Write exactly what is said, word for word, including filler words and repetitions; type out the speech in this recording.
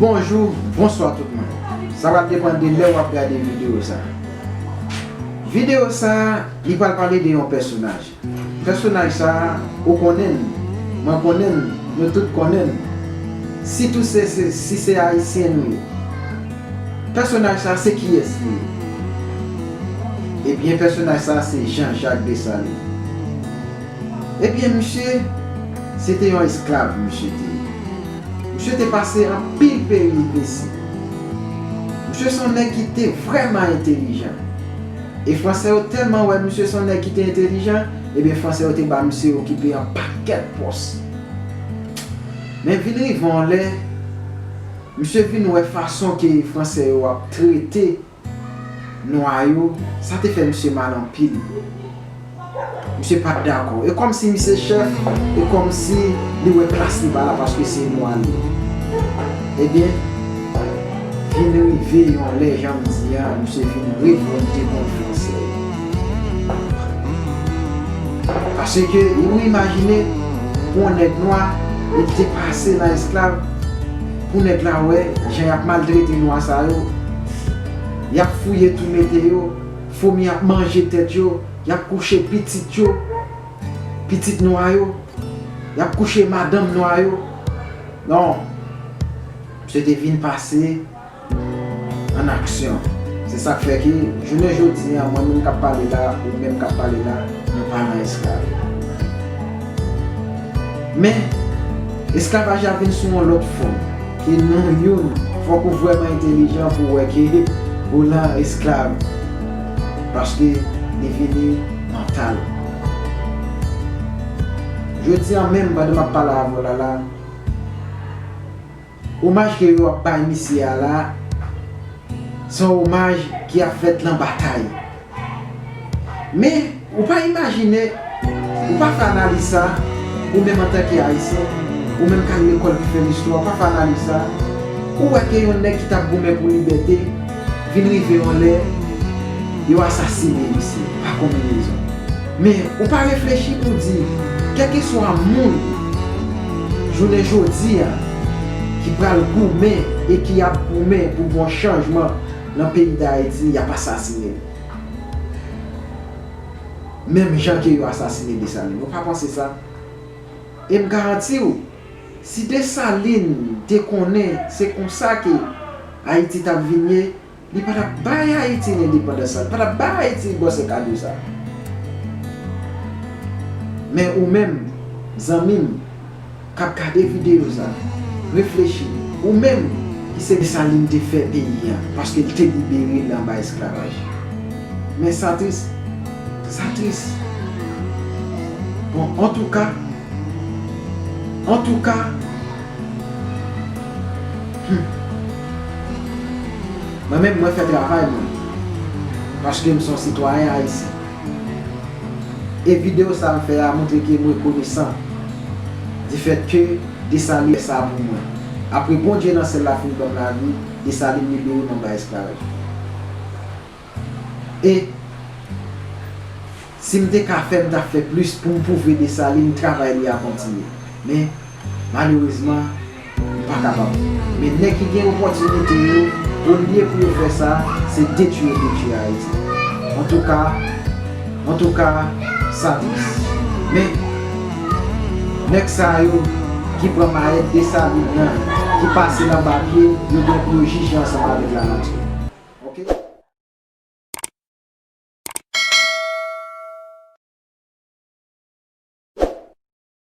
Bonjou, bonswa tout moun. Sa pral depann de lè w ap gade videyo sa. Videyo sa, li pral pale de yon pèsonaj. Pèsonaj sa, ou konnen l, mwen konnen l, nou tout konnen l. Sitou se, se, si se Ayisyen nou ye. Pèsonaj sa, se kiyès li ye? Ebyen, pèsonaj sa, se Jean Jacques Dessalines. Ebyen, misye, se te yon esklav, misye te ye. Misye te pase anpil peripesi. Misye se yon nèg ki te vrèman entelijan. E Fransè yo tèlman wè misye se yon nèg ki te entelijan, ebyen, Fransè yo te ba misye okipe yon pakèt pòs. Men vin rive yon lè, misye vin wè fason ke Fransè yo ap trete nwa yo, sa te fè misye mal anpil. Misye pa t dakò. E kòmsi misye chèf, e kòmsi li wè plas li pa la paske se nwa li ye. Ebyen, vin rive yon lè, jan m di a, misye vin revòlte kont Fransè yo. Paske, ou imajine, pou yon nèg nwa, li te pase nan esklav, pou nèg la wè jan y ap maltrete nwa sa yo, y ap fouye tou mete yo, fomi ap manje tèt yo, y ap kouche pitit yo, pitit nwa yo, y ap kouche madanm nwa yo. Non, misye te vin pase an aksyon. Se sa k fè ke jounen jodi a, mwen menm k ap pale la, ou menm k ap pale la, nou pa nan esklav. Men, esklavaj la vin sou yon lòt fòm. Ke nou youn, fòk ou vrèman entelijan pou w wè ke ou nan esklav. Paske li vini mantal. Jodi a menm, pandan m ap pale avè w la, la, omaj ke yo ap bay misye a la, se yon omaj ki ap fèt lan batay. Men, ou pa imajine, ou pa fè analiz sa, ou menm antanke Ayisyen, ou menm k al lekòl pou fè listwa, ou pa fè analiz sa, ou wè ke yon nèg ki t ap goumen pou libète, vin rive yon lè, yo asasine misye, pa konbinezon. Men, ou pa reflechi pou di, kèlkeswa moun, jounen jodi a, ki pral goumen e ki ap goumen pou bon chanjman nan peyi Dayiti, y ap asasine l. Menm jan ke yo asasine Desalin. Ou pa panse sa? E m garanti w, si Desalin te konnen se konsa ke Ayiti t ap vin ye, li pa t ap bay Ayiti lendepandans la, li pa t ap bay Ayiti bòsè kado sa. Men ou menm, zanmi m, k ap gade videyo sa, reflechi, ou menm ki se Desalin te fè peyi a, paske l te libere l anba esklavaj. Men sa tris, sa tris. Bon, antouka, antouka, hmm, mwen menm, mwen fè travay mwen, paske m se yon sitwayen ayisyen. E videyo sa m fè a montre ke m rekonesan difèt ke Desalin fè sa pou mwen. Apre Bondye nan syèl la fin ban m lavi, Desalin libere m anba esklavaj. E si m te ka fè, m t ap fè plis pou m pwouve Desalin travay li a kontinye. Men, malerezman, m pa kapab. Men nèg ki gen opòtinite yo, olye pou yo fè sa, se detwi yo detwi Ayiti. Antouka, antouka, sa tris. Men, nèg sa yo ki pran mayèt Desalin nan, ki pase l anba pye, yo gen pou yo jije ansanm avèk lanati.